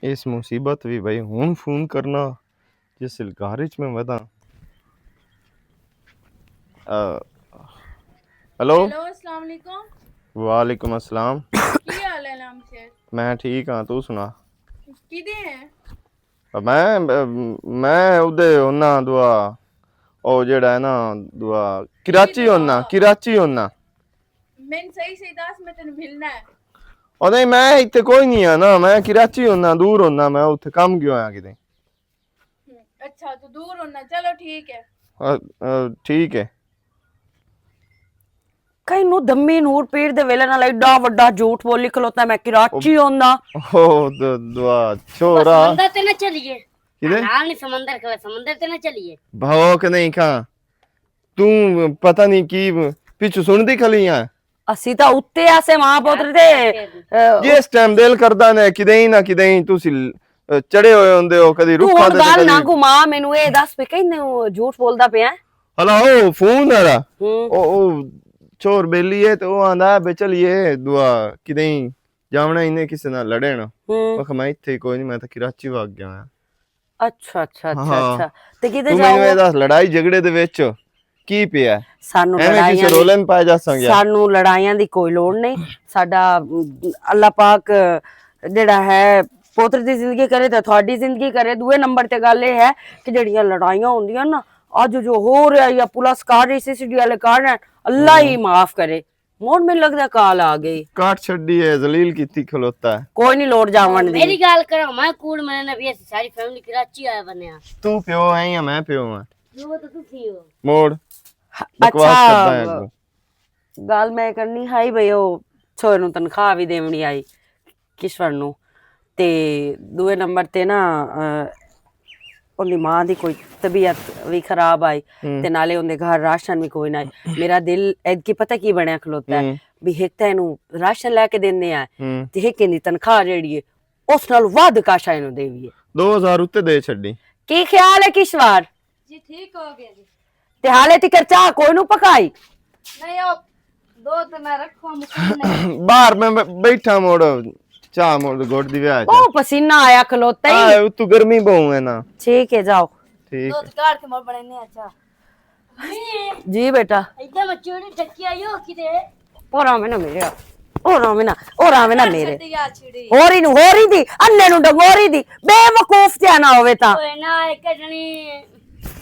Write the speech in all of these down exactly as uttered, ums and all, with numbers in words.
اس مصیبت وی بھائی ہن فون کرنا، جس گھر وچ میں وداں۔ آ، ہیلو۔ ہیلو، السلام علیکم۔ وعلیکم السلام۔ کی حال ہے نام شیر؟ میں ٹھیک ہاں، تو سنا؟ کدے ہیں؟ میں، میں اودے ہونا دعا، او جڑا ہے نا، دعا کراچی ہونا، کراچی ہونا۔ میں صحیح صحیح دس، میں تینوں ملنا ہے۔ او نہیں، میں اتھے کوئی نہیں ہے نا، میں کراچی ہونا، دور ہونا، میں اتھے کم گیا ہاں کدے۔ ہم، اچھا، تو دور ہونا، چلو ٹھیک ہے۔ آ، آ، ٹھیک ہے۔ کہیں نوں دمی نور پیر دے ویلے نال ایڈا وڈا جھوٹ بولی کھلوتا، میں کراچی ہوندا۔ او د-، دعا چھوڑا۔ سمندر تے نہ چلیے۔ کدے؟ نال نہیں سمندر کھلے، سمندر تے نہ چلیے۔ بھاؤ کہ نہیں کھاں۔ توں پتہ نہیں کی پچھو سن دی کھلی آ۔ اسی تاں اُتے آسے ماں پتر تے، اے، جس ٹائم دل کردا نے کدے ہی نہ کدے ہی تسی، اے، چڑھے ہوئے ہوندے ہو، کدی تو رکھاں ہن تے گل نہ کدی گھما، مینوں اے دس پہ کہیں جھوٹ بولدا پیا ہے؟ ہلا، او فون والا۔ ہوں۔ او، او چھور بیلی ہے تے او آندا ہے، "بے چلیے دعا کدیں جاونا، انہیں کسے نال لڑے نا۔" ہوں۔ میں کہا، "میں اتھے ہی کوئی نہیں، میں تاں کراچی وگ گیا ہاں۔" اچھا، اچھا، اچھا، ہاں۔ اچھا۔ تے کدے تو میں جاؤ؟ اے دس، لڑائی جھگڑے دے وچ کی پیا ہے؟ سانوں ایویں کسے لڑائیاں دی، رولے میں پایا جا سکیا؟ سانوں لڑائیاں دی کوئی لوڑ نہیں۔ ساڈا، ام، اللہ پاک جڑا ہے، پوتر دی زندگی کرے تے تہاڈی زندگی کرے۔ دوئے نمبر تے گل اے ہے کہ جڑیاں لڑائیاں ہوندیاں نا، اج جو ہو رہا یا پولیس کر رہی، سی سی ڈی والے کر رہے ہیں، اللہ ہی معاف کرے۔ مڑ مینوں لگدا کال آ گئی۔ کاٹ چھڈی ہے، ذلیل کیتی کھلوتا ہے۔ کوئی نہیں لوڑ جاون دی۔ میری گل کرو، میں کوڑ میں نبی، اسی ساری فیملی کراچی آیا بنیا۔ تو پیو ہے یا میں پیو ہاں؟ جو تو تسی ہو۔ موڑ۔ بکواس اچھا، کردا ہے اگوں۔ گل میں کرنی ہائی بھئی، او چھوڑ نوں تنخواہ وی دیونی آئی۔ کشور نوں۔ تے دوئے نمبر تے نا، آ، اوندی ماں دی کوئی طبیعت وی خراب آئی، ہوں۔ تے نالے اوندے گھر راشن وی کوئی نہ آئی۔ میرا دل ایدکی پتہ کی بنیا کھلوتا ہے، ہوں۔ بھی ہک تاں اینوں راشن لے کے دینے آ، ہوں۔ تے ہک ایندی تنخواہ جیڑی ہے، اس نال ودھ کاشا اینوں دیوی ہے۔ دو ہزار اُتے دے چھڈی۔ کی خیال ہے کشور؟ جی، ٹھیک ہو گیا جی۔ تے حالے تکر چاہ کوئی نوں پکائی؟ نہیں، او دو تے میں رکھوں، مکن نہیں۔ باہر میں ب-، بیٹھا موڑ، چاہ موڑ گھٹ دی ویا چاہ۔ او پسینہ آیا کھلوتا ہی۔ آئے، اتو گرمی بہوں ہے نا۔ ٹھیک ہے، جاؤ۔ ٹھیک دودھ ہے۔ کاڑ کے موڑ بنانے آ چاہ۔ جی بیٹا۔ ایدے میں چوری ڈھکی آئی ہو کدے؟ اور آویں نہ میرے۔ اور آویں نہ، اور آویں نہ میرے۔ چھڈی آ چھڑی۔ ہوری نوں، ہوری دی، انے نوں ڈنگوری دی۔ بے وقوف تے نہ ہووے تاں۔ اوئے نہ اے کڈنی۔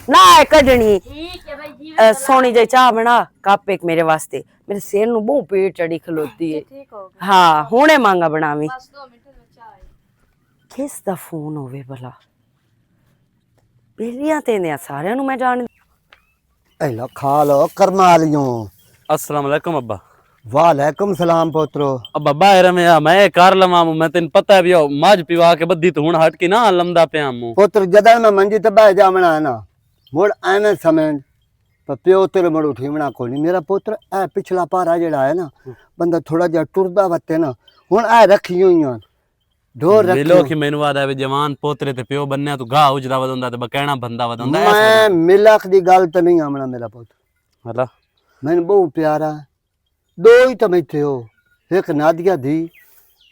نہ اے کڈنی۔ ٹھیک ہے بھائی جی، اے، سونی جی چاہ بنا، کپ ایک میرے واسطے۔ میرے سر نوں بہوں پیڑ چڑھی کھلوتی ہے۔ ٹھیک ہو گیا۔ ہاں، ہنے مانگا بناویں۔ بس دو منٹ میں چاہ آئی۔ کس دا فون ہووے بھلا؟ پہلیاں تے نے ساریاں نوں میں جان۔ اے لو، کھا لو، کرما لیوں۔ السلام علیکم ابا۔ وعلیکم سلام پوترو۔ ابا، باہر میں آ، میں کر لواں، میں تینوں پتہ ہے بھی او مجھ پیوا کے بدھی تو ہن ہٹ کے نہ لمدا پیا موں۔ پوتر، جداں میں منجی تے بہ جاونا ہے نا، مڑ ایویں سمجھ، پر پیو تیرے مڑ اٹھیونا کوئی نہیں۔ میرا پوتر، اے پچھلا پارا جڑا ہے نا، بندہ تھوڑا جہا ٹردا وتے نا، ہن اے رکھی ہوئی ہیں۔ ڈور ملو رکھیو۔ کہ مینوں آدا وے جوان پوترے تے پیو بنیا تو گاہ اجدا ودوندا تے بکینا بندا ودوندا، ایسا میں ودوندا۔ ملک دی گل تے نہیں آمنا میرا پوتر۔ ہلا۔ مینوں بہت پیارا ہے۔ دو ہی تے میں تھے ہو۔ ایک نادیہ دی،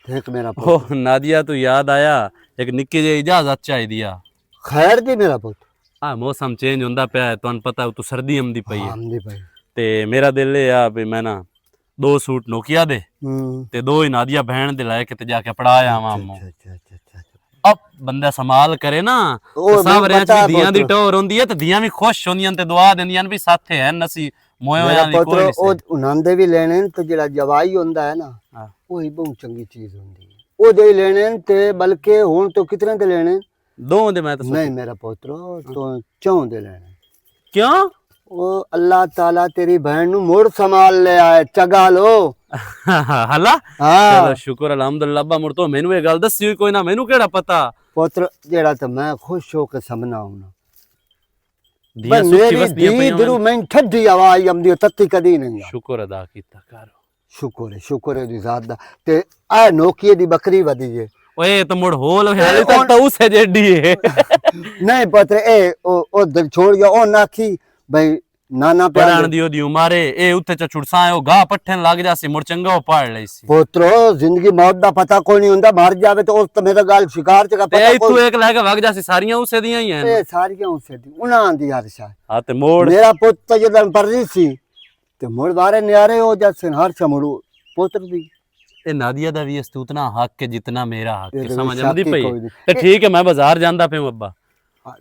تے ایک میرا پوتر۔ او، نادیہ تو یاد آیا، ایک نکی جی اجازت چاہیے دیا۔ خیر دی میرا پوتر۔ آ، موسم چینج ہوندا پیا ہے، تانوں پتہ ہے، اتوں سردی آمدی پئی ہے۔ ہاں، آمدی پئی۔ تے میرا دل اے آ بھی میں نا دو سوٹ نوکیا دے، ہوں۔ تے دو ہی نادیہ بہن دے لائے کتے جا کے پڑھا آواں اچھا، موں۔ اچھا، اچھا، اچھا، اچھا۔ اب بندہ سنبھال کرے نا، او، تے ساورے چ بھی دیاں دی ٹور ہوندی ہے، تے دیاں بھی خوش ہوندیاں تے دعا دیندیاں بھی ساتھ ہیں، اسی موئے ہویاں دی کوئی نہیں۔ انہاں دے بھی لینے تے جڑا جوائی ہوندا ہے نا، ہاں۔ وہی بہت چنگی چیز ہوندی ہے۔ او دے لینے تے بلکہ ہن تو کتنے دے لینے؟ دو دے میں تو نہیں، میرا پوترو، تو چون دے لینے۔ کیوں؟ او اللہ تعالیٰ تیری بہن نو مڑ سنبھال لے آئے، چگا لو۔ ہلا؟ ہاں۔ چلو شکر الحمدللہ، ابا مڑ تو مینوں یہ گل دسی ہوئی کوئی نہ، مینوں کیڑا پتا۔ پوتر، جیڑا تے میں خوش ہو کے سمنا ہونا۔ دیاں بس سوکھی میری وسدیاں دی پئیاں درو ہن۔ میں ٹھڈی آواز آمدی ہو، تتی کدی نہیں آ۔ شکر ادا کیتا کرو۔ شکر ہے، شکر ہے دی ذات دا۔ تے اے نوکیے دی بکری ودی ہے۔ اوئے، تے مڑ ہول تے حالی تک اون تاں اس ہے جیڈی ہے۔ نہیں پتہ، اے، او، او دل چھوڑ گیا، او نہ آکھی، بھئی، نانا پیا پڑھن دے۔ دی اودی عمر اے، اے اتھے چا چھڑساں اے، او گاہ پٹھن لگ جاسی، مڑ چنگا او پڑھ لئی سی۔ پوترو، زندگی موت دا پتہ کوئی نہیں ہوندا، مر جاوے تے اس تے میرا گل شکار چ کا تے پتہ ایتھوں کوئی۔ ایک لے کے وگ جاسی، ساریاں اسے دیاں ہی ہیں۔ اے ساریاں اسے دی، انہاں دی ہر شاہ۔ ہاں تے موڑ۔ میرا پوت تے جدوں پرلی سی، تے مڑ بارے نیارے ہو جاسن، ہر شاہ مڑو پوتر دی۔ اے نادیہ دا وی استوتنا حق ہے جتنا میرا حق ہے، اے تے سمجھ آندی شاکی پئی؟ کوئی نہیں۔ تے ٹھیک ہے، میں بازار جاندا پیوں ابا۔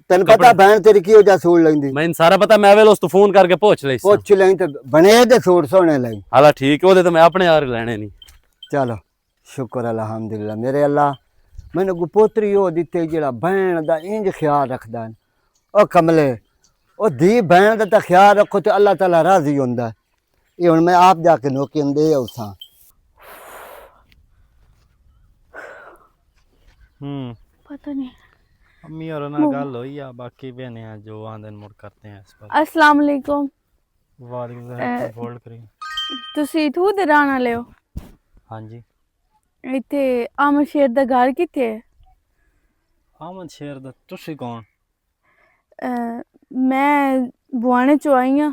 تینوں پتہ کپڑے۔ بہن تیری کی وجہ سوڑ لیندی؟ میں سارا پتہ، میں ویلے اس تو فون کر کے پوچھ لئی ساں۔ پوچھ لیں تے بنے دے سوڑ سونے لئی۔ حالا ٹھیک ہے، او دے تو میں اپنے یار لینے نہیں۔ چلو، شکر الحمدللہ۔ میرے اللہ، میں نے کو پوتری او دتے جڑا بہن دا انج خیال رکھدا ہے۔ او کملے، او دی بہن دا تے خیال رکھو تے اللہ تعالیٰ راضی ہوندا ہے۔ یہ ہن میں آپ جا کے نوکی اندے اوساں۔ ہوں۔ پتہ نہیں۔ امی اور نہ گل ہوئی آ، باقی بہنے آ جو آندن مڑ کرتے ہیں اس پر۔ السلام علیکم۔ وعلیکم السلام، اے، فولڈ کری۔ تسی اتھوں دے رہن والے ہو؟ ہاں جی۔ ایتھے آمن شیر دا گھر کتھے ہے؟ آمن شیر دا تسی کون؟ اے، میں بوانے چوں آئی ہاں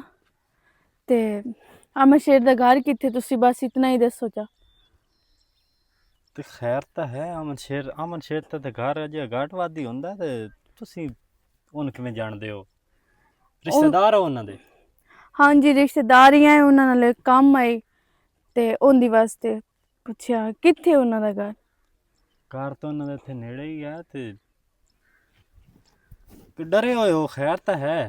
تے آمن شیر دا گھر کتھے، تسی بس اتنا ہی دسو چا۔ تے خیر تاں ہے، امن شیر، امن شیر تے تے گھر اجے گھٹ وادی ہوندا تے تسی ہن کیویں جاندے ہو؟ رشتہ دار ہو انہاں دے؟ ہاں جی، رشتہ دار ہی ہیں، انہاں نال کم آئی تے اوندی واسطے پچھیا کتھے انہاں دا گھر؟ گھر تاں انہاں دے اتھے نیڑے ہی ہے تے تے ڈرے ہوئے ہو، خیر تاں ہے؟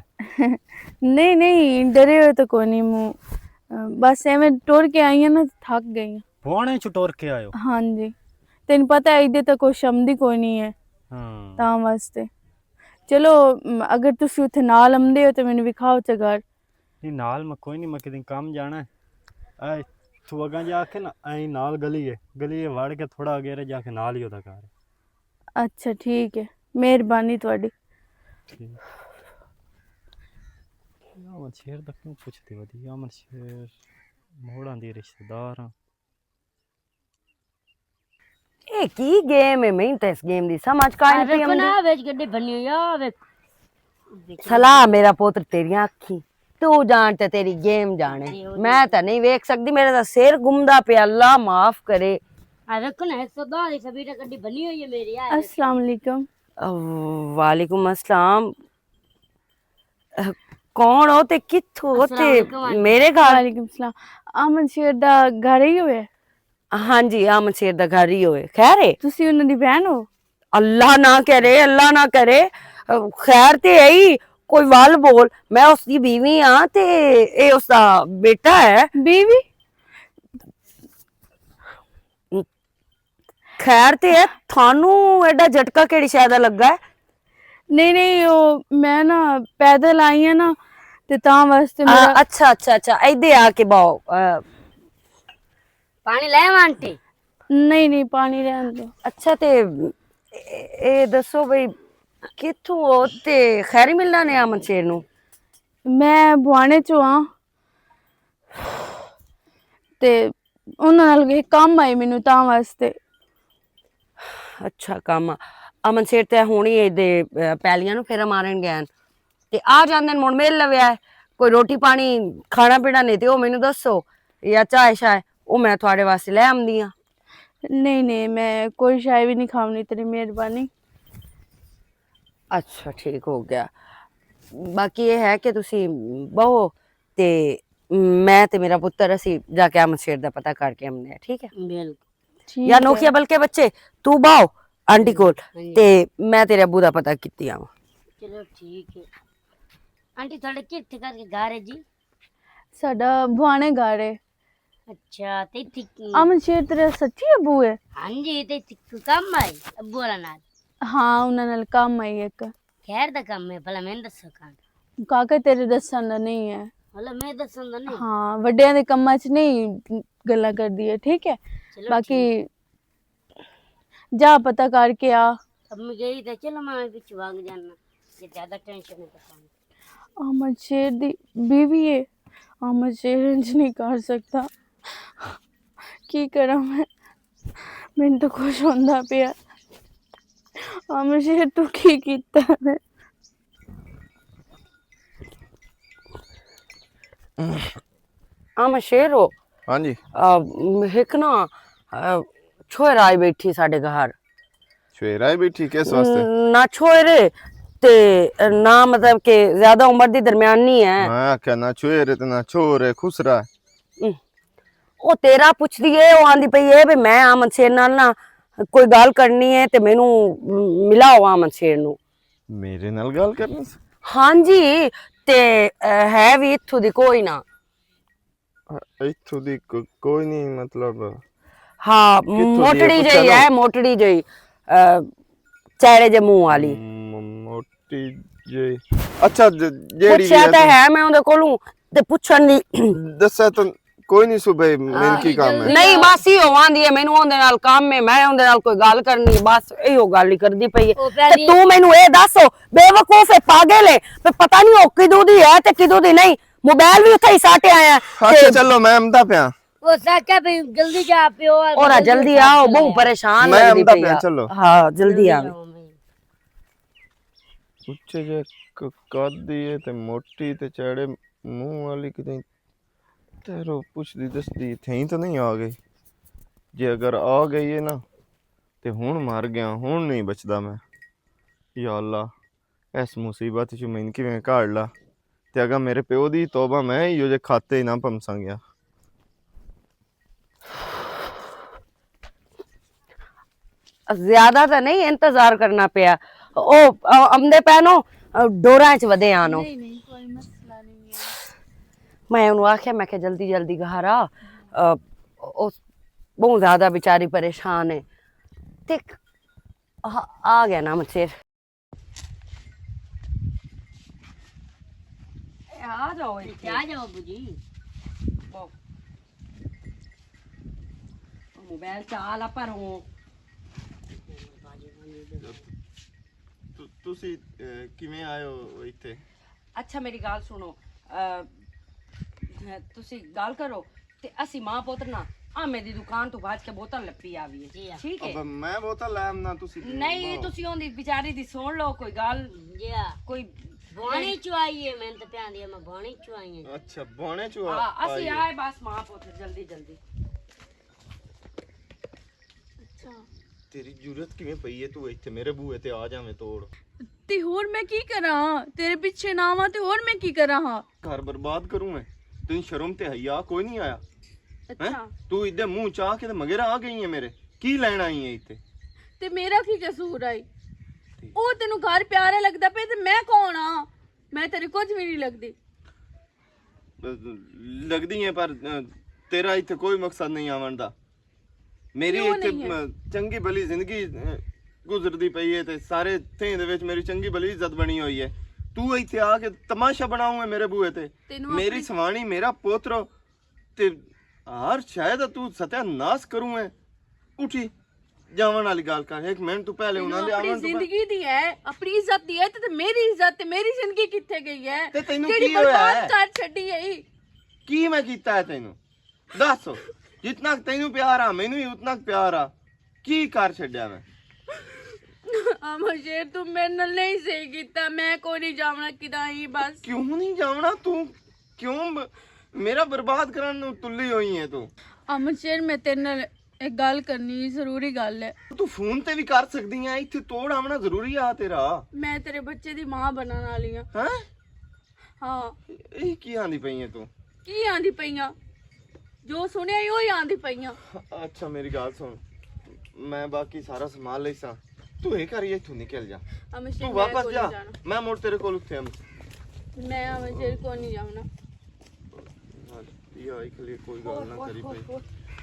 نہیں نہیں، ڈرے ہوئے تاں کوئی نہیں، مو بس ایویں ٹر کے آئی ہاں نا، تھک گئی ہاں۔ پوانے چ ٹر کے آئے ہو؟ ہاں جی، تینوں پتہ ہے ایدے تاں کوئی شمدی کوئی نہیں ہے۔ ہاں۔ تاں واسطے چلو، اگر تسی اتھے نال امدے ہو تے مینوں وکھاؤ چا گھر۔ نہیں، نال میں کوئی نہیں، میں کدی کم جانا ہے۔ اے، تو اگاں جا کے نا، ایں نال گلی ہے، گلی ہے وڑ کے تھوڑا اگے جا کے نال ہی ہوتا گھر ہے۔ اچھا ٹھیک ہے، مہربانی تہاڈی۔ ٹھیک۔ امن شیر دا کیوں پوچھدے ودی؟ امن شیر موڑاں دی رشتہ دار ہاں۔ اے کی گیم ہے؟ میں تے اس گیم دی سمجھ کائے نہیں پئی۔ ویکھو نا، وچ گڈی بنی ہوئی آ، ویکھ۔ سلا میرا پوتر تیریاں اکھیں، تو جان تے تیری گیم جانے۔ میں تے نہیں ویکھ سکدی، میرا تے سر گمدا پیا، اللہ معاف کرے۔ آ ویکھو نا، ایک سو دہ دی سبیرا گڈی بنی ہوئی ہے میری، آ ویکھو۔ السلام علیکم۔ وعلیکم السلام۔ کون ہو تے کتھوں ہو تے؟ میرے گھر۔ وعلیکم السلام۔ امن شیر دا گھر ہی ہوئے؟ ہاں جی، امن شیر دا گھر ہی ہوئے۔ خیر ہے؟ تسی انہاں دی بہن ہو؟ اللہ نہ کرے، اللہ نہ کرے۔ خیر تے ہے ہی، کوئی ول بول۔ میں اس دی بیوی ہاں تے اے اس دا بیٹا ہے۔ بیوی؟ خیر تے ہے، تھانوں ایڈا جھٹکا کیڑی شے دا لگا ہے؟ نہیں نہیں، او میں نا پیدل آئی ہاں نا، تے تاں واسطے آ، میرا اچھا اچھا اچھا، ایدے آ کے باؤ۔ آ، پانی لے آواں آنٹی؟ نہیں نہیں، پانی رہن دو۔ اچھا تے اے، اے دسو بھئی، کتھوں ہو تے خیری ملنا نے آ منشیر نو؟ میں بوانے چوں ہاں۔ تے انہاں نال گئے کم آئے مینوں تاں واسطے۔ اچھا کم۔ امن شیر تے ہونی اے دے، اے، پیلیاں نوں پھیرا مارن گئے ہن۔ تے آ جاندے ہن، مڑ مل لویا ہے۔ کوئی روٹی پانی کھانا پینا نہیں تے او مینوں دسو، یا چائے شائے، او میں تہاڈے واسطے لے آمدی ہاں۔ نہیں نہیں، میں کوئی شائے وی نہیں کھاونی، تیری مہربانی۔ اچھا ٹھیک ہو گیا۔ باقی یہ ہے کہ تسی بہو تے میں تے میرا پتر اسی جا کے احمد شیر دا پتہ کر کے آمنے آں، ٹھیک ہے؟ بالکل۔ ٹھیک یا ہے۔ نوکیا بلکہ بچے، تو باؤ آنٹی کول، ہاں جی۔ تے میں تیرے ابو دا پتہ کیتی آواں۔ چلو ٹھیک ہے۔ آنٹی تھوڑے کتھے کر کے گھر ہے جی؟ ساڈا بھوانے گھر ہے۔ اچھا، تے اتھے کی؟ امن شیر تیرا سچی ابو ہے؟ ہاں جی، تے اتھے کوئی کم آئی ابو والا نال؟ ہاں، انہاں نال کم آئی ایک۔ خیر دا کم ہے، بھلا میں دسو کان۔ کاکا تیرے دسن دا نہیں ہے۔ بھلا میں دسن دا نہیں؟ ہاں، وڈیاں دے کماں چ نہیں گلاں کردی ہے، ٹھیک ہے؟ چلو باقی ٹھیک۔ جا پتہ کر کے آ۔ اب میں گئی تے چلو میں پچھے بھاگ جانا، یہ زیادہ ٹینشن ہے تو کام۔ احمد شیر دی بیوی ہے، احمد شیر انج نہیں کر سکتا۔ کی کراں میں؟ مینوں تو کچھ ہوندا پیا۔ احمد شیر تو کی کیتا ہے؟ ہاں، میں شیر ہو۔ ہاں جی۔ آ، ایک نا، آ، چھوہر آئی بیٹھی ساڈے گھر۔ چھوہر آئی بیٹھی کس واسطے؟ ن-، نہ چھوہر تے نہ، مطلب کہ زیادہ عمر دی درمیانی ہے۔ میں آکھیا نہ چھوہر تے نہ چھوہر ہے، خسرا ہے۔ ام۔ او تیرا پچھدی اے، او آندی پئی اے بھی میں آمن شیر نال نہ کوئی گل کرنی اے تے مینوں ملاؤ آمن شیر نوں۔ میرے نال گل کرنی سی؟ ہاں جی، تے، اے، ہے وی اتھوں دی کوئی نہ۔ اتھوں دی کو-، کوئی نہیں، مطلب۔ ہاں، کتھوں دی اے؟ موٹڑی پچھا جئی نہ۔ ہے، موٹڑی جئی، اے، چہرے جے منہ والی۔ م-، موٹی جئی۔ اچھا، ج-، جیڑی پچھیا وی تے ہے۔ ہے میں اوندے کولوں، تے پچھن دی۔ دسا تے کوئی نہیں صبح، مین کی کام ہے؟ نہیں، بس ہی ہو آندی ہے، مینوں اوندے نال کام ہے، میں اوندے نال کوئی گل کرنی ہے، بس ایہو گل ہی کردی پئی ہے۔ تے تو مینوں اے دس، او بے وقوف ہے، پاگل ہے، تے پتہ نہیں او کدوں دی ہے تے کدوں دی نہیں۔ موبائل بھی اتھے ہی ساٹے آیا۔ اچھا، چلو، میں آمدا پیا۔ او ساکا بھی جلدی جا پیو۔ اور جلدی آؤ، بہت پریشان میں لگدی آمدا پئی پیا، آ۔ چلو۔ ہاں، جلدی آویں۔ اچھے جے ک-، قد دی ہے تے موٹی تے چڑے منہ والی کدی تیرو پوچھدی دسدی تھیں تو نہیں آ گئی۔ جے اگر آ گئی ہے نا، تے ہن مر گیا، ہن نہیں بچدا میں۔ یا اللہ، اس مصیبت چوں مین کیویں کڈ لا۔ تے اگر میرے پیو دی توبہ، میں ایہو جے کھاتے ہی نہ پمساں گیا۔ زیادہ تاں نہیں انتظار کرنا پیا۔ او، آ، امدے پینو، آ، ڈوراں چ ودے آنو۔ نہیں، نہیں، کوئی مسئلہ نہیں ہے۔ میں انہوں آکھیا، میں کہ جلدی جلدی گھر آ۔ آ، او بہت زیادہ بیچاری پریشان ہے۔ تے آ، آ گیا نا مچھر۔ اے آ جاؤ اتھے۔ کیا جاؤ ابو جی؟ بہو۔ موبائل چال آ پروں۔ تو-، تسی، اے، کیویں آئے ہو اتھے؟ اچھا، میری گال سنو۔ اے، تسی گال کرو۔ تے اسی ماں پتر نا آمے دی دکان تو بھج کے بوتل لپی آوی ہے۔ جی ہاں۔ ٹھیک ہے؟ اب میں بوتل لے آمنا، تسی نہیں، بہو۔ تسی اوندی بیچاری دی سن لو کوئی گل۔ جی ہاں۔ کوئی بانی چوائی ہے، میں تے پیاندی ہے، میں بانی چوائی ہے۔ اچھا، بانے چوا-، ہاں، اسی آئی ہے۔ آئے بس ماں پتر جلدی جلدی۔ اچھا۔ تیری جرات کیویں پئی ہے، تو ایتھے میرے بوئے تے آ جاویں توڑ؟ تے ہور میں کی کراں؟ تیرے پیچھے نہ آواں تے ہور میں کی کراں ہاں؟ گھر برباد کروں میں۔ تینوں شرم تے حیا کوئی نہیں آیا؟ اچھا۔ ہیں؟ تو ادھر منہ چاہ کے تے مگر آ گئی ہے میرے۔ کی لین آئی ہے اتھے؟ تے میرا کی قصور آئی؟ تے او تینوں گھر پیارا لگدا پے تے میں کون ہاں؟ میں تیرے کچھ بھی نہیں لگدی۔ لگدی ہے پر، اے، تیرا اتھے کوئی مقصد نہیں آون دا۔ میری کیوں اتھے، نہیں ہے؟ م-، چنگی بھلی زندگی، اے، گزردی پئی ہے تے سارے تھیں دے وچ میری چنگی بھلی عزت بنی ہوئی ہے۔ تو اتھے آ کے تماشا بناؤں ہے میرے بوئے تے۔ تینوں میری اپنی سوانی، میرا پوترو تے ہر شاید تو ستیہ ناس کروں ہے۔ اٹھی جاون والی گل کر، ایک منٹ تو پہلے تینوں انہاں دے اپنی آون تو پہلے زندگی دی ہے، اپنی عزت دی ہے، تے میری عزت تے میری زندگی کتھے گئی ہے؟ تے تینوں جیڑی کی ہویا برباد ہے؟ کر چھڈی ہے۔ کی میں کیتا ہے تینوں؟ دس۔ جتنا تینوں پیار آ، مینوں ہی اتنا پیار آ۔ کی کر چھڈیا میں؟ امر شیر، تو میرے نال نہیں صحیح کیتا، میں کوئی نہیں جاونا کدا ہی بس۔ کیوں نہیں جاونا تو؟ کیوں ب-، میرا برباد کرن نوں تلی ہوئی ہے تو؟ امر شیر، میں تیرے نال ایک گل کرنی، ضروری گل ہے۔ تو فون تے بھی کر سکدی ہے، ایتھے توڑ آونا ضروری آ تیرا۔ میں تیرے بچے دی ماں بنن والی ہاں۔ ہیں؟ ہاں۔ اے کی آندی پئی ہے تو؟ کی آندی پئی آں؟ جو سنیا ای اوہی آندی پئی آں۔ اچھا، میری گل سن، میں باقی سارا سامان لئی ساں، تو اے کر، ایتھوں نکل جا۔ ہمیشہ تو میں واپس کول جا، نہیں جانا۔ میں مڑ تیرے کول اتھے آں۔ میں ہمیشہ کول نہیں جانا۔ یہ آئی کھلی، کوئی گل نہ کری پئی۔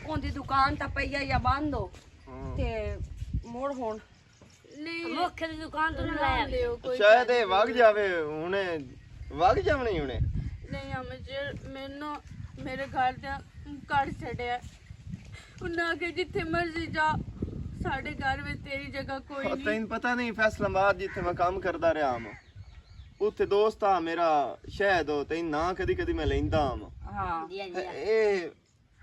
اوندی دکان تا پئی آ یا بند ہو۔ ہاں۔ تے مڑ ہن۔ نہیں۔ مکھ دی دکان تو نہ لے آوے۔ شاید اے وگ جاوے ہنے، وگ جاونے ہنے۔ نہیں، ہمیں جے، میرے نو، میرے گھر دے کر چھڈیا۔ انہاں آکھیا، "جتھے مرضی جا، ساڈے گھر وچ تیری جگہ کوئی نہیں۔" تین پتہ نہیں فیصل آباد جتھے میں کام کردا رہیا ہاں، اتھے دوست آ میرا شاید، او تین نہ کدی کدی میں لیندا ہاں۔ ہاں۔ جی، جی۔ اے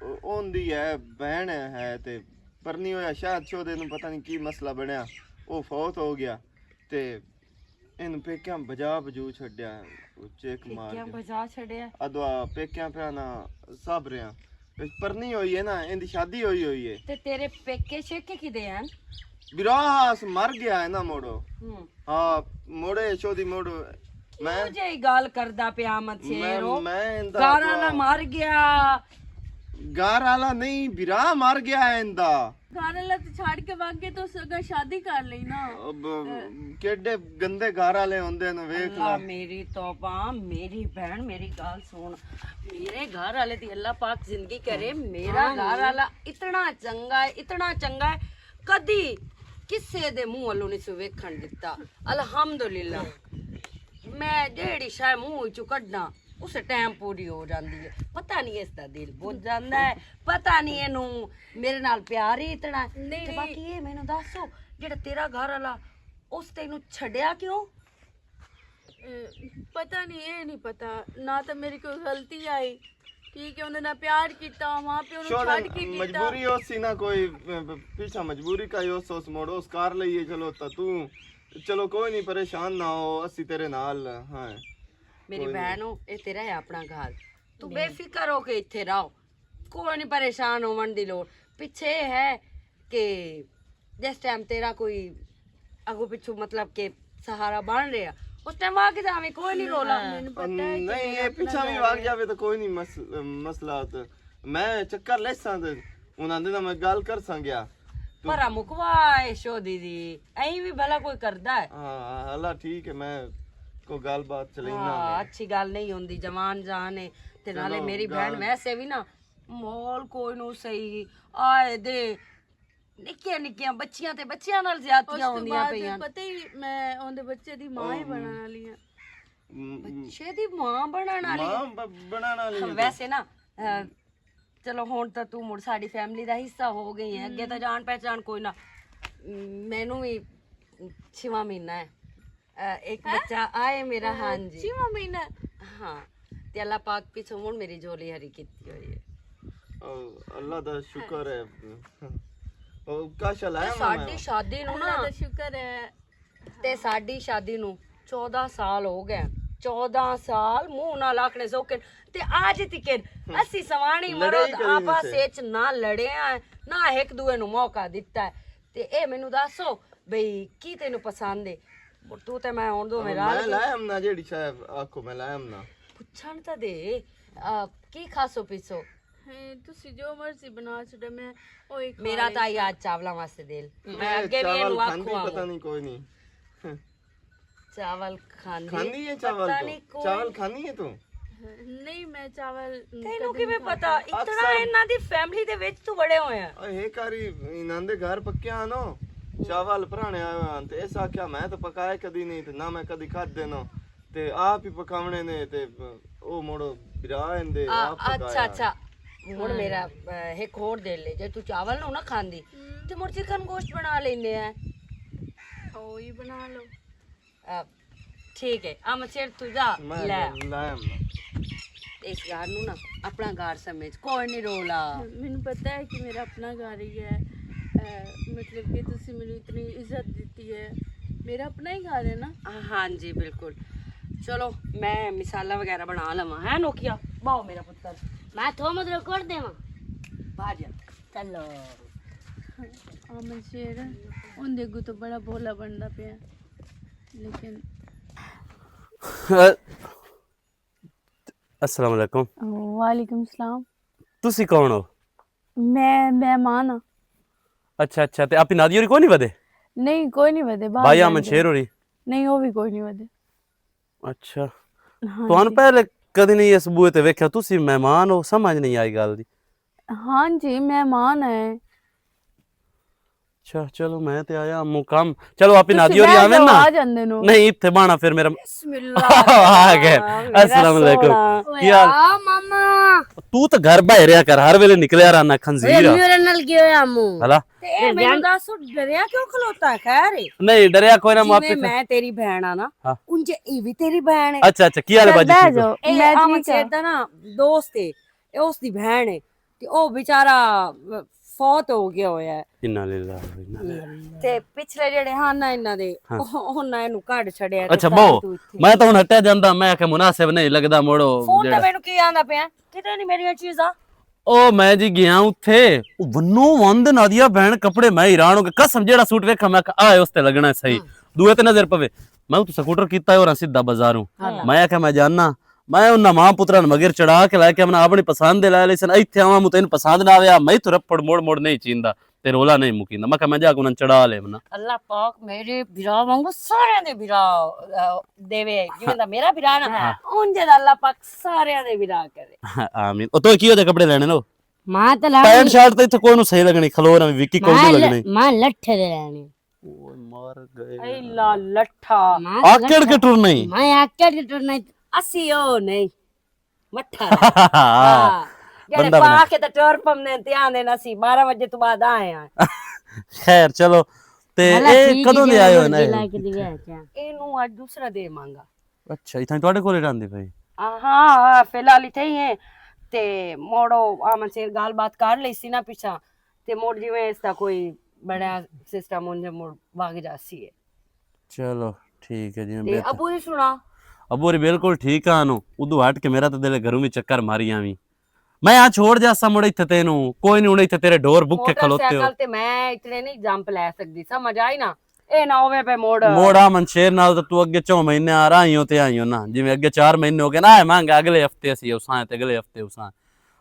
او-، اوندی ہے، بہن ہے تے پرنی ہویا شاید شودے نوں پتہ نہیں کی مسئلہ بنیا، او فوت ہو گیا۔ تے اینوں پیکیاں بجا بجو چھڈیا، او چیک مار پیکیاں کے۔ بجا چھڈیا۔ ادوا پیکیاں پہ نہ سب رہیا۔ پرنی ہوئی ہے نا، ایندی شادی ہوئی ہوئی ہے۔ تے تیرے پیکے شیکے کدے ہیں؟ برا اس مر گیا ہے نا موڑو۔ ہوں۔ ہاں، موڑے شودی موڑو۔ میں کیوں جے گل کردا پیا مت میں شیرو؟ میں ایندا گھر والا مر گیا۔ گھر والا نہیں، برا مر گیا ہے ایندا۔ گھر والا تے چھڈ کے وگ گئے تو اس اگے شادی کر لئی نا۔ اب کیڈے گندے گھر والے ہوندے نے، ویکھ اللہ لا۔ میری توبہ، میری بہن، میری گل سن۔ میرے گھر والے دی اللہ پاک زندگی کرے۔ میرا گھر والا اتنا چنگا ہے، اتنا چنگا ہے، کدی کسے دے منہ والوں نہیں سو ویکھن دتا۔ الحمدللہ۔ میں جیڑی شے منہ وچوں کڈنا، اس ٹائم پوری ہو جاندی ہے۔ پتہ نہیں اس دا دل بجھ جاندا ہے، پتہ نہیں اینوں میرے نال پیار ہی اتنا ہے۔ نہیں، تے نہیں۔ باقی یہ مینوں دسو، جڑا تیرا گھر والا، اس تینوں چھڈیا کیوں؟ اے، پتہ نہیں، یہ نہیں پتہ۔ نہ تو میری کوئی غلطی آئی، ٹھیک ہے، انہوں نے پیار کیتا، وہاں پہ انہوں چھڈ کے کیتا۔ مجبوری ہو سی نہ کوئی، پیچھا مجبوری کا ہی اس، اس موڑو اس کار لئیے، چلو تا تو، چلو کوئی نہیں، پریشان نہ ہو، اسی تیرے نال ہاں۔ میری بہن ہو، اے تیرا ہے اپنا گھر، تو بے فکر ہو کے اتھے رہو، کوئی نہیں پریشان ہون دی لوڑ۔ پیچھے یہ ہے کہ جس ٹائم تیرا کوئی اگو پچھو مطلب کہ سہارا بن رہا، اس ٹائم آ کے جاویں، کوئی نہیں رولا۔ مینوں پتہ ہے کہ نہیں، یہ پیچھا بھی وگ جاوے تو کوئی نہیں، مسئلہ۔ میں چکر لیساں تے انہاں دے نال میں گل کرساں گیا۔ پر مکوا، اے شودی دی، ایں وی بھلا کوئی کردا ہے؟ ہاں، اللہ ٹھیک ہے، میں کوئی گل بات چلینا ہاں، اچھی گل نہیں ہوندی، جوان جان ہے۔ تے نالے میری بہن ویسے وی نا، ماحول کوئی نو صحیح، آئے دے نکیاں نکیاں بچیاں تے بچیاں نال زیادتیاں ہوندیاں پئیاں۔ پتہ ہی، میں اوندے بچے دی ماں ہی بنن والی ہاں۔ بچے دی ماں بنن والی ہاں؟ ویسے نا، چلو ہن تاں تو مڑ ساڈی فیملی دا حصہ ہو گئی ہے، اگے تاں جان پہچان کوئی نہ۔ مینوں وی چھواں مہینہ ہے۔ ایک بچہ آئے میرا، ہاں جی۔ چھواں مہینہ؟ ہاں۔ تے اللہ پاک پچھوں ہن میری جھولی ہری کیتی ہوئی ہے۔ اللہ دا شکر ہے۔ او کاشا لایا ساڈی شادی نوں نا، اللہ دا شکر ہے۔ تے ساڈی شادی نوں چودہ سال ہو گئے۔ چودہ سال منہ نال آکھنے سوکھے۔ تے آج تکر اسی سوانی مرد آپس وچ نہ لڑے ہیں، نہ ایک دوے نوں موقع دتا ہے۔ تے اے مینوں دسو بھئی، کی تینوں پسند ہے؟ تو تے میں ہن دو میں رل میں کے لایا ہم نا، جیڑی شاید آکھو میں لایا ہم نا۔ پچھن تے دے، آ، کی کھاسو پیسو؟ ہیں، تسی جو مرضی بنا چھڈے، میں اوہی کھا میرا لئی تاں ساں۔ یار چاولاں واسطے دل۔ میں اگے بھی چاول اینوں کھاندی آکھو پتہ آؤں۔ نہیں کوئی نہیں۔ چاول کھاندی کھاندی ہے چاول پتہ تو؟ نہیں کوئی چاول کھاندی ہے تو؟ نہیں، میں چاول تینوں کدے کیویں نہیں پتا؟ کھاتی۔ اتنا اکثر انہاں دی فیملی دے وچ تو بڑے ہوئے ہیں۔ اے کاری انہاں دے گھر پکیا نو، چاول پرانے آئے ہوئے ہیں، تے اس آکھیا میں تو پکائے کدی نہیں، تے نہ میں کدی کھادے نو، تے آپ ہی پکاونے نے، تے او موڑو برا ایندے آ، آپ پکایا۔ اچھا، اچھا۔ ہن ہاں۔ میرا، آ، ایک ہور دل ہے، جے تو چاول نو نہ کھاندی، ہم۔ تے مڑ چکن گوشت بنا لیندے ہیں۔ اوہی بنا لو۔ آ، ٹھیک ہے، آ مچھر تو جا میں لے آ۔ لے آؤں۔ اس گھر نو نا اپنا گھر سمجھ، کوئی نہیں رولا۔ مینوں پتہ ہے کہ میرا اپنا گھر ہی ہے، اے، مطلب کہ تسی مینوں اتنی عزت دتی ہے، میرا اپنا ہی گھر ہے نا۔ ہاں جی، بالکل۔ چلو، میں مصالحہ وغیرہ بنا لواں، ہے نوکیا؟ باؤ میرا پتر۔ میں تھو مدرو کر دیواں۔ باجا۔ چلو۔ آمن شیر، اون دے اگوں تو بڑا بولا بندا پیا۔ لیکن السلام علیکم۔ وعلیکم السلام۔ تسی کون ہو؟ میں مہمان ہاں۔ اچھا، اچھا، تے آپ نادی ہوری کوئی نہیں ودے؟ نہیں، کوئی نہیں ودے، باہر بھائی جان آمن دے۔ شیر ہوری؟ نہیں، وہ بھی کوئی نہیں ودے۔ اچھا۔ ہاں تانوں جی۔ پہلے کدی نہیں اس بوئے تے ویکھیا، تسی مہمان ہو، سمجھ نہیں آئی گل دی۔ ہاں جی، مہمان ہے۔ اچھا، چلو میں تے آیا مو کم۔ چلو آپ تسی نادی ہوری بہہ آویں جاؤ، نا۔ آ جاندے نو۔ نہیں، اتھے بانا پھر میرا بسم اللہ۔ آ گئے۔ میرا السلام علیکم۔ سونا۔ کی حال؟ آ ماما۔ تو تو گھر باہر رہیا کر، ہر ویلے نکلیا رہنا خنزیر۔ میرے نال کی ہویا مو؟ ہلا؟ تے اے مینوں دس، ڈریا کیوں کھلوتا ہے؟ خیر ہے؟ نہیں، ڈریا کوئی نہ، جی، میں تیری بہن آ نا، ہاں۔ انجے ای وی تیری بہن ہے۔ اچھا، اچھا، کی حال ہے باجی؟ ٹھیک ہو؟ اے میں امن ٹھیک ہاں۔ شیر دا نا دوست ہے، اے اس دی بہن ہے۔ تے او بیچارہ فوت ہو گیا ہویا ہے۔ انا للہ و انا الیہ۔ تے پچھلے جڑے ہن نا انہاں دے، ہاں۔ انہاں اینوں کڈ چھڈیا کہ اچھا، بہو، میں تاں ہن ہٹیا جاندا، میں آکھیا مناسب نہیں لگدا، مڑو فون تے جڑا مینوں کی آندا پیا؟ کتے نہیں میریاں چیزاں؟ او میں جی گیا اتھے، او ونوں وند نادیا بہن کپڑے، میں حیران ہو گیا۔ قسم، جیڑا سوٹ ویکھا میں آکھیا، آئے اس تے لگنا ہے صحیح۔ دوئے تے نظر پوے۔ میں اتھوں سکوٹر کیتا ہے اور سیدھا بازاروں۔ میں آکھیا میں جاننا، میں انہاں ماں پتراں نوں مگر چڑھا کے لے کے آونا، اپنی پسند دے لے لے سن۔ ایتھے آواں موں تینوں پسند نہ آویا، میں اتھوں رپڑ مڑ مڑ نہیں چیندا۔ تے رولا نہیں مکیندا۔ میں کہا میں جا کے انہاں چڑھا لے منا۔ اللہ پاک میرے بھرا وانگو سارے دے بھرا، آ، دیوے۔ جویں دا میرا بھرا نا، ہاں۔ اونجے دا اللہ پاک سارے دے بھرا کرے۔ آمین۔ او تو کی ہو جا کپڑے لینے نو؟ ماں تے لاؤں۔ پینٹ شرٹ تے اتھے کوئی نوں صحیح لگنی، کھلو نہ وکی کوئی ماں نہیں ل-، لگنی۔ ماں لٹھے دے لینے۔ اوئے مر گئے۔ اے لا لٹھا۔ ماں آکڑ کے لٹھا۔ ٹرنا ہی۔ ماں آکڑ کے ٹرنا ہی۔ اسی او نہیں۔ مٹھا۔ ہاں۔ جڑے بندہ پا بنا۔ کے تے ٹر پمنے تے آندے نا سی، بارہ وجے تو بعد آئے ہاں۔ خیر، چلو۔ تے بھلا اے ٹھیک کدوں ہی دے آئے ہو نا؟ جی لا کے دے آیا کیا؟ اینوں اج دوسرا دے مانگا۔ اچھا، اتھاں تواڈے کول ہی رہندی پئی؟ آ، ہاں، ہاں، فی الحال اتھے ہی ہیں۔ تے موڑو آمن سیر گال بات کر لئی سی نا پچھا۔ تے موڑ جویں اس دا کوئی بڑا سسٹم ہن جے موڑ واگ جاسی ہے۔ چلو، ٹھیک ہے جی، میں تے بہتر۔ ابو ہی سنا۔ ابو ہی بالکل ٹھیک آ نو، ادو ہٹ کے میرا تے دل گھروں بھی چکر ماری آویں۔ میں آ چھوڑ جاسا مڑ ایتھے تینوں، کوئی نہیں، ہن ایتھے تیرے ڈور بکھے کھلوتے ہو۔ موٹر سائیکل تے میں اتنے نہیں جمپ لے سکدی، سمجھ آئی نا؟ اے نہ ہووے پے موڑ۔ موڑ آ من شیر نال تے تو اگے چو مہینے آ رہا ہی ہو تے آئی ہو نا، جویں اگے چار مہینے ہو گئے نا، آئے مانگے اگلے ہفتے اسی اساں تے اگلے ہفتے اساں۔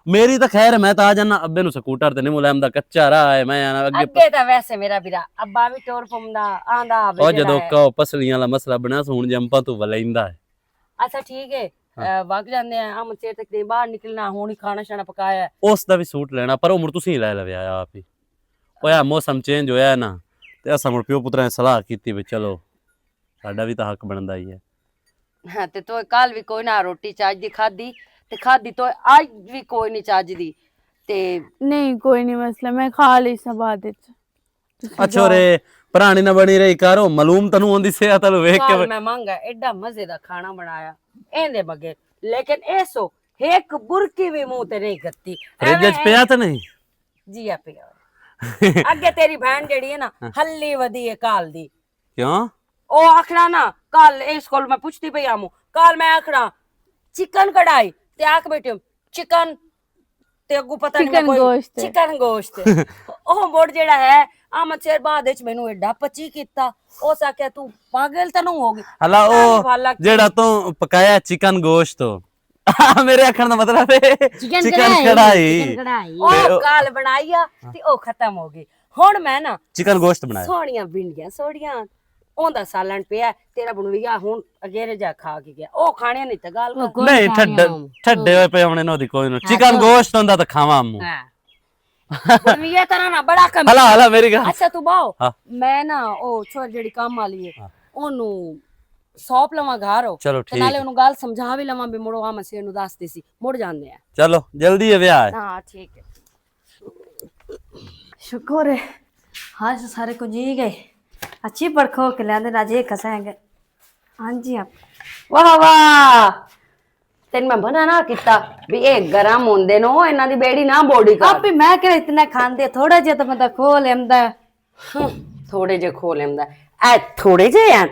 میری تاں خیر ہے، میں تاں آ جانا۔ ابے نوں سکوٹر تے نہیں ملائم دا، کچا راہ ہے، میں آنا اگے پ- اگے تاں ویسے میرا بھرا ابا وی ٹور پمدا آندا آوے او جڑا جدوں ہے۔ کاؤ پسلیاں والا مسئلہ بنیا سو، ہن جمپاں تو ولیندا ہے۔ اچھا ٹھیک ہے، ہاں۔ اے، وگ جاندے ہیں، ہم چیر تک دے باہر نکلنا، ہن ہی کھانا شانا پکایا ہے۔ اس دا بھی سوٹ لینا، پر عمر تسی ہی لے لویا آپ ہی۔ اویا موسم چینج ہویا ہے نا، تے اساں مڑ پیو پتراں نے صلاح کیتی بھی چلو، ساڈا بھی تاں حق بندا ہی ہے۔ ہاں، تے تو کل وی کوئی نہ روٹی چاج دی کھادی، تے کھادی تو اج وی کوئی نہیں چاج دی۔ تے نہیں، کوئی نہیں مسئلہ، میں کھا لئی سا بعد وچ۔ تسی اچھا جاؤ۔ رے، پرانی نہ بنی رہی کارو، معلوم تنوں ہوندی صحت والوں ویکھ کے۔ کل میں مانگا ایڈا مزے دا کھانا بنایا، ایندے بغیر، لیکن ایسو ایک برکی وی منہ تے نہیں گتی۔ فریج ایویں وچ پیا تے نہیں؟ جی آ پیا۔ اگے تیری بہن جڑی ہے نا، ہاں۔ ہلی ودی ہے کال دی۔ کیوں؟ او آکھنا نا، کل اس کول میں پچھدی پئی آمو، کل میں آکھنا، چکن کڑھائی، تے آکھ بیٹھی ہوں، چکن، تے اگوں پتہ نہیں میں چکن کوئی گوشت۔ چکن گوشت۔ او موڑ جیڑا ہے، آمد شیر بعد وچ مینوں ایڈا پچی کیتا، اس آکھیا، "تو پاگل تاں نہ ہو گئی؟" ہلا، او پتہ نہیں بھالا کی۔ جیڑا تو پکایا چکن گوشت ہو۔ میرے آکھن دا مطلب ہے چکن چکن کڑھائی، کڑھائی۔ چکن کڑھائی۔ او تے او کال بنائی آ، تے او ختم ہو گئی۔ ہن میں نا چکن گوشت بنایا۔ سوہنیاں بھنڈیاں سوڑیاں، اوندا سالن پیا، تیرا بنویا ہن اگیرے جا کھا کے گیا۔ او کھانے نہیں تے گل او کر۔ کوئی نہیں، کھانے ٹھڈے، ہوں۔ ٹھڈے ہوئے پے ہونے نو دی کوئی نو۔ ہاں، چکن تو گوشت ہوندا تے کھاواں مو۔ ہاں۔ بنویا تیرا نا بڑا کم۔ ہلا، ہلا، میری گل۔ اچھا، تو باؤ، ہاں۔ میں نا او چھوڑ جیڑی کام والی ہے، ہاں۔ اونوں سونپ لواں گھر ہو۔ چلو، تے ٹھیک نالے ہے۔ اونوں گل سمجھا وی لواں، بھی مڑو آ مسیح نوں دس دے سی، مڑ جاندے ہیں۔ چلو، جلدی ہے ویاہ ہے۔ ہاں، ٹھیک ہے۔ شکر ہے، ہاں، سارے کو جی گئے۔ اچھی پڑکھو کے لیندے نا جے کسیں گئے۔ ہاں جی، آپ۔ واہ واہ، تین میں بنا نہ کیتا بھی اے گرم ہوندے نو، انہاں دی بیڑی نہ بوڑی کر۔ آپ ہی میں کہ اتنا کھاندے، تھوڑا جہا تو میں کھو لیندا۔ ہم، تھوڑے جے کھو لیندا۔ اے تھوڑے جے ہیں،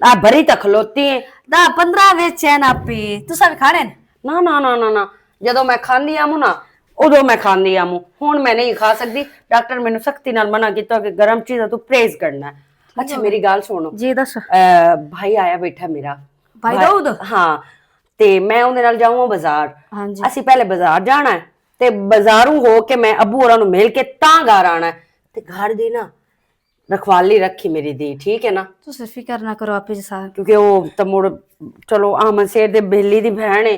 آ بری تک کھلوتی ہیں۔ دا پندرہ وچ ہیں آپ ہی، تساں بھی کھانے نے؟ نہ، نہ، نہ، نہ، نہ۔ جدوں میں کھاندی آموں نا، ادوں میں کھاندی آموں۔ ہن میں نہیں کھا سکدی۔ ڈاکٹر مینوں سختی نال منع کیتا کہ گرم چیزاں تو پرہیز کرنا ہے۔ اچھا، میری گل سنو۔ جی، دسو۔ اے، بھائی آیا بیٹھا میرا۔ بھائی بھائی، داؤد؟ ہاں۔ تے میں اوندے نال جاؤں بازار۔ ہاں جی۔ اسی پہلے بازار جانا ہے۔ تے بازاروں ہو کے میں ابو ہوراں نوں مل کے تاں گھر آنا ہے۔ تے گھر دی نا رکھوالی رکھی میری دی، ٹھیک ہے نا؟ تساں فکر نہ کرو، آپ ہی سارا۔ کیونکہ وہ تو مڑ، چلو، احمد شیر دے بہلی دی بہن ہے۔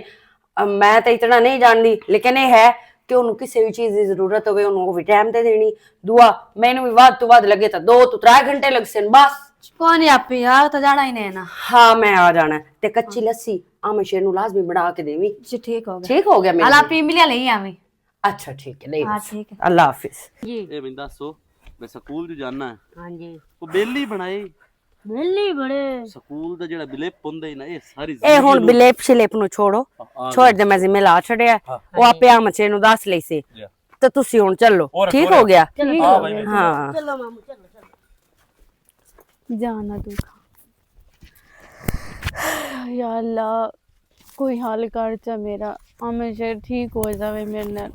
ام، میں تو اتنا نہیں جانتی، لیکن یہ ہے کہ انہوں کسی بھی چیز دی ضرورت ہوئے، انہوں وہ بھی ٹائم تے دینی۔ دعا، مینوں بھی ود تو ود لگے تو دو تو ترے گھنٹے لگ سن، بس۔ کوئی نہیں، آپ ہی آ تو جانا ہی نہیں نا۔ ہاں، میں آ جانا ہے۔ تے کچی لسی احمد شیر نوں لازمی بنا کے دیوی۔ جی، ٹھیک ہو گیا۔ ٹھیک ہو گیا میرا اللہ جی۔ پی ملیا لئی آویں۔ اچھا، ٹھیک ہے، نہیں ہاں، بس۔ ٹھیک ہے۔ اللہ حافظ۔ جی۔ اے میں دسو، میں سکول جو جانا ہے۔ ہاں جی۔ وہ بیلی بنائے۔ بیلی بڑے۔ سکول دا جڑا بلیپ پوندا ہے نا، اے ساری اے زندگی ہن نوں بلیپ شلیپ نوں چھوڑو۔ ہاں، ہاں، چھوڑ جی۔ دے، میں ذمہ لا چھڑیا۔ ہاں۔ او آپے آ مچے نوں دس لئی سی۔ جی۔ تے تسی ہن چلو، اور ٹھیک ہو گیا؟ ٹھیک ہو گیا۔ ہاں۔ چلو مامو، چلو، چلو۔ جانا تو کھا۔ یا اللہ، کوئی حل کر چا میرا، امن شیر ٹھیک ہو جاوے میرے نال۔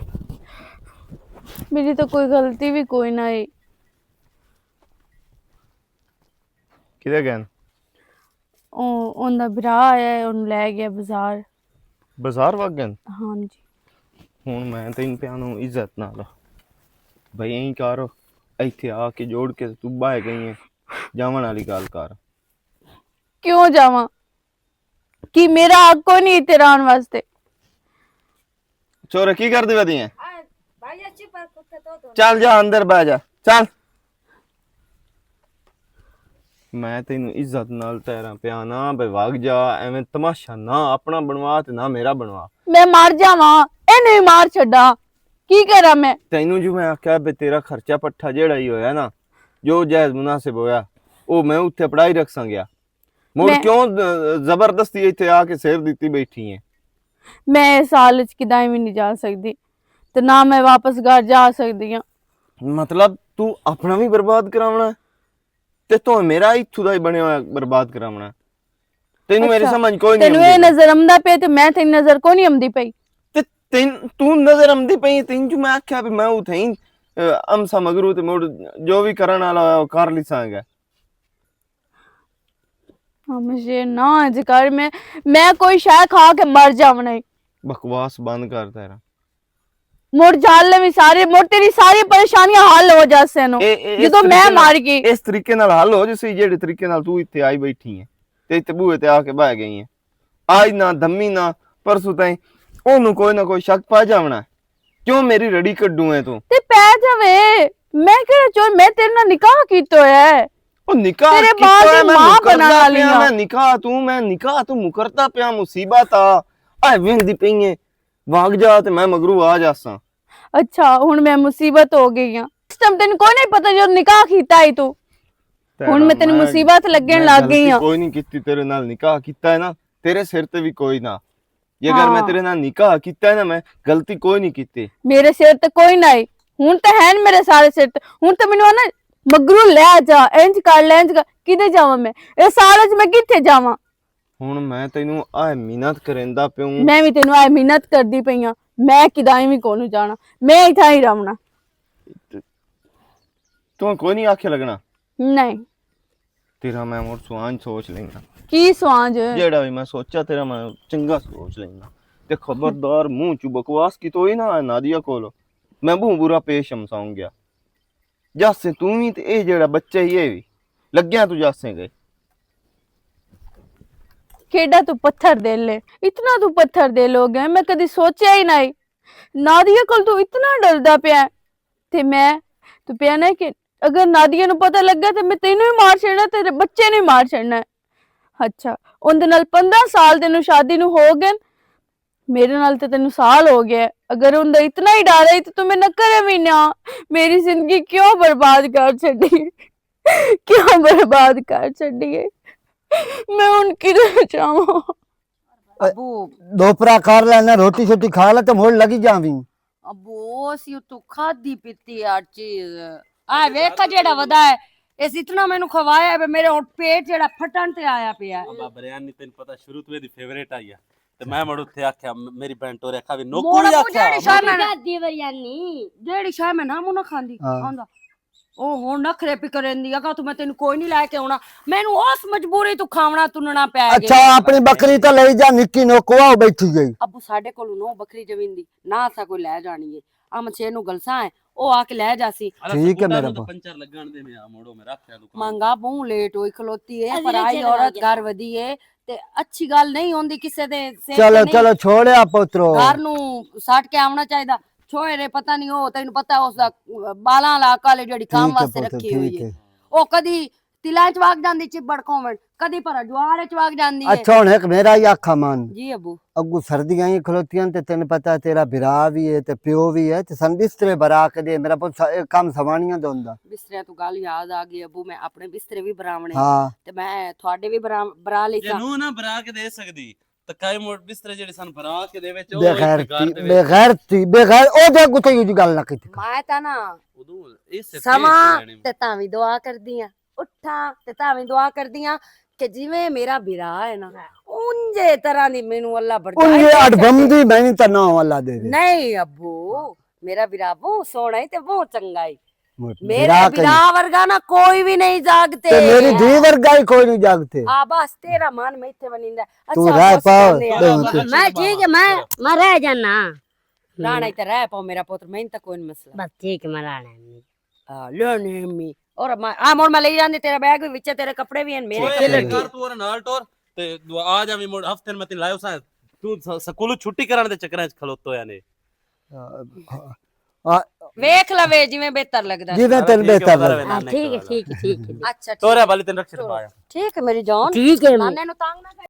میری تو کوئی غلطی بھی کوئی نہ ہے۔ کدھر گئے؟ او، اوندا بھرا آیا ہے، اونوں لے گیا بازار۔ بازار وگ گئے؟ ہاں جی۔ ہن میں تین پیانوں عزت نال، بھائی، اینکار ایتھے آ کے جوڑ کے تو باہر گئی ہے، جاون والی گل کر۔ کیوں جاواں؟ کہ میرا حق کوئی نہیں اتھے رہن واسطے؟ چھوڑ، کی کردی ودی ہیں؟ چل جا اندر، بہ جا، چل۔ میں تینوں عزت نال تیراں پیانا بے، واگ جا۔ ایویں تماشا نہ اپنا بنوا تے نہ میرا بنوا۔ میں مر جاواں، اینوں ہی مار چھڈاں، کی کراں میں؟ تینوں جو میں آکھیا بے، تیرا خرچہ پٹھا جیڑا ہی ہویا نا، جو جائز مناسب ہویا، او میں اتھے پڑھائی رکھ سانگیا۔ مڑ میں کیوں زبردستی ایتھے آ کے سر دتی بیٹھی ہیں؟ میں اس حال وچ کدائیں وی نہیں جا سکدی، تے نہ میں واپس گھر جا سکدی ہاں۔ مطلب، تو اپنا وی برباد کراونا ہے، تے تو میرا اتھوں دا ہی بنیا ہویا برباد کراونا ہے۔ تینوں میری اچھا، سمجھ کوئی نہیں تینوں اے آندی۔ نظر آمدا پیا تے میں تیری نظر کوئی نہیں آمدی پئی۔ تے تین، تو نظر آمدی پئی، تین جو میں آکھیا بھی میں اتھے ہی، اے، امسا مگرو تے مڑ جو وی کرن والا ہویا، او کر لیساں گے۔ ہاں، مجھے نہ اج کر، میں، میں کوئی شے کھا کے مر جاونا ہے۔ بکواس بند کر تیرا۔ مڑ جال لے سارے، مڑ تیری ساری پریشانیاں حل ہو جاسے نو۔ اے، اے، اس جدوں میں طریقے نال، مر گئی۔ اس طریقے نال حل ہو جسی، جیڑے طریقے نال تو اتھے آئی بیٹھی ہے، تے اتھے بوئے تے آ کے بہ گئی ہے۔ آج نہ دمی نہ پرسوں تائیں اونوں کوئی نہ کوئی شک پا جاونا ہے۔ کیوں میری رڑی کڈوں ہے تو؟ تے پے جاوے، میں کہڑا چور، میں تیرے نال نکاح کیتا ہویا ہے۔ او نکاح تیرے کیتا بعد ہے، میں ماں مکردا بنانا پیا، لیا۔ میں نکاح تو، میں نکاح تو مکردا پیا، مصیبت آ، اے ویندی پئی ہے، بھاگ جا تے میں مگرو آ جاساں۔ اچھا، ہن میں مصیبت ہو گئی ہاں۔ اس ٹائم تینوں کوئی نہیں پتہ جو نکاح کیتا ہے تو۔ تیرا ہن میں تینوں میں، مصیبت لگن میں لگ گئی غلطی ہاں۔ کوئی نہیں کیتی، تیرے نال نکاح کیتا ہے نا، تیرے سر تے بھی کوئی نہ۔ جے اگر میں ہاں۔ تیرے نال نکاح کیتا ہے نا، میں غلطی کوئی نہیں کیتی۔ میرے سر تے کوئی نہ آئی۔ ہن تے ہیں میرے سارے سر تے۔ ہن تے مینوں آنا مگرو لے جا، انج کر لے، انج کر۔ کدے جاواں میں؟ اے سال وچ میں کتھے جاواں؟ ہن میں تینوں آ محنت کریندا پیوں۔ میں وی تینوں آ محنت کردی پئی ہاں۔ میں کدائیں وی کونوں جانا۔ میں اتھاں ہی رہنا۔ تو کوئی نہیں آکھے لگنا۔ نہیں۔ تیرا میں مڑ سوانج سوچ لینا۔ کی سوانج؟ جیڑا وی میں سوچا تیرا میں چنگا سوچ لینا۔ تے خبردار منہ چوں بکواس کی تو ہی نہ آئے نادیا کولو۔ میں بہوں برا پیش ہمساؤں گیا۔ جاسے تو وی تے اے جیڑا بچہ ہی اے وی۔ لگیا تو جاسے گئے۔ کیڈا تو پتھر دل ہے۔ اتنا تو پتھر دل ہو گیا۔ میں کدی سوچیا ہی نہیں۔ نادیا کول تو اتنا ڈردا پیا ہے۔ تے میں تو پیا نہ کہ اگر نادیا نوں پتہ لگا تے میں تینوں ہی مار چھڑنا، تیرے بچے نوں ہی مار چھڑنا ہے۔ اچھا، اون دے نال پندرہ سال تینوں شادی نوں ہو گئے، میرے نال تے تینوں سال ہو گیا ہے۔ اگر اون دا اتنا ہی ڈر ہے تے تو میں نہ کرے بھی نہ۔ میری زندگی کیوں برباد کر چھڈی؟ کیوں برباد کر چھڈی ہے؟ میں ہن کدھر جاواں؟ ابو۔ دوپرا کر لینا، روٹی شوٹی کھا لے تے مڑ لگی جاویں۔ ابو، اسی اتوں کھادی پیتی ہر چیز۔ آ ویکھ جیڑا ودا ہے، اس اتنا مینوں کھوایا ہے، میرے ہن پیٹ جیڑا پھٹن تے آیا پیا ہے۔ ابا، بریانی تینوں پتہ شروع تو ایدی فیورٹ آئی ہے۔ تے میں مڑ اتھے آکھیا، م-، میری بہن ٹورے آکھیا وی نوکو مڑ ہی ابو آکھیا۔ جیڑی شاہ میں نا، دادی بریانی۔ جیڑی شاہ میں نا منہ کھاندی، ہاں۔ آندا۔ او ہن نخرے پی کریندی، اگاں تو میں تینوں کوئی نہیں لے کے آونا۔ مینوں اس مجبوری تو کھاونا تننا پے گیا۔ اچھا، اپنی بکری تے لئی جا، نکی نوکو آ بیٹھی گئی۔ ابو ساڈے کولوں نو بکری جویندی، نہ اساں کوئی لے جانی ہے۔ آ مچھے نوں گلساں ہے، او آ کے لے جاسی۔ ٹھیک ہے میرا پنچر لگن دے میں آ موڑو میں رکھ دے دکان۔ مانگا بہوں لیٹ ہوئی کھلوتی ہے، پر آئی عورت گھر ودی ہے، تے اچھی گل نہیں ہوندی کسے دے سر تے۔ چلو، نہیں۔ چلو، چھوڑیا پوترو۔ گھر نوں سٹ کے آونا چاہیدا۔ چھوئے رے پتہ نہیں، او تینوں پتہ اس دا بالاں والا کالے جڑی کام واسطے رکھی ہوئی ہے۔ او کدی تلاں چ واگ جاندی چبڑ کھوون، کدی پر جوار چ واگ جاندی ہے۔ اچھا، ہن ایک میرا ہی آکھا مان۔ جی ابو۔ اگوں سردیاں ہی کھلوتیاں تے تینوں پتہ تیرا بھرا بھی ہے تے پیو بھی ہے تے سن بسترے بھرا کے دے، میرا پتر سا-، اے کام سوانیاں دا ہوندا۔ بستریاں تو گل یاد آ گئی ابو، میں اپنے بسترے بھی بھراونے۔ ہاں۔ تے میں تھوڑے بھی بھرا، بھرا لیساں۔ جنوں نہ بھرا کے دے سکدی۔ تکائے موڑ بسترے جڑے سن بھرا کے دے وچ، او بے ایک غیرتی، گار دے بے وچ۔ غیرتی، بے غیر، او دے کتے یوجی گل نہ کیتی۔ میں تاں نہ اودوں اس سے سماں تیز تے تاں وی دعا کردی آں، اٹھاں تے تاں وی دعا کردی آں کہ جویں میرا بھرا ہے نا، اونجے طرح دی مینوں اللہ برداشت انجے کر اڈ سکے۔ بمدی میں تاں نہ اللہ دے دے۔ نہیں ابو، میرا بھرا بہت سوہنا ہے تے بہت چنگا ہے۔ میرے بھرا ورگا نا کوئی بھی نہیں جاگتے۔ تے میری دھی ورگا ہی کوئی نہیں جاگتے۔ آ بس تیرا من میں اتھے ونیندا ہے۔ تو اچھا، رہ پاؤ، میں ٹھیک ہے، میں، میں رہ جانا۔ رانا اتھے رہ پاؤ میرا پتر، میں تے کوئی مسئلہ۔ بس ٹھیک ہے، میں رانا ہے۔ ہاں، لینے امی۔ اور میں، آ مڑ میں لے جاندی، تیرا بیگ بھی وچے، تیرے کپڑے بھی ہیں، میرے کپڑے بھی۔ کر تو اور نال ٹور، تے آ جاویں مڑ ہفتے میں تین لائے اساں، تو س-، سکولوں چھٹی کرن دے چکراں وچ کھلوتو یا نے۔ ویکھ لوے جویں بہتر لگدا۔ جویں تین بہتر لگدا۔ ٹھیک ہے، ٹھیک ہے، ٹھیک ہے۔ اچھا، ٹورا والی تین رکھ چھڑ پایا۔ ٹھیک ہے میری جان۔ ٹھیک ہے۔ نانے نو تانگ نہ کر۔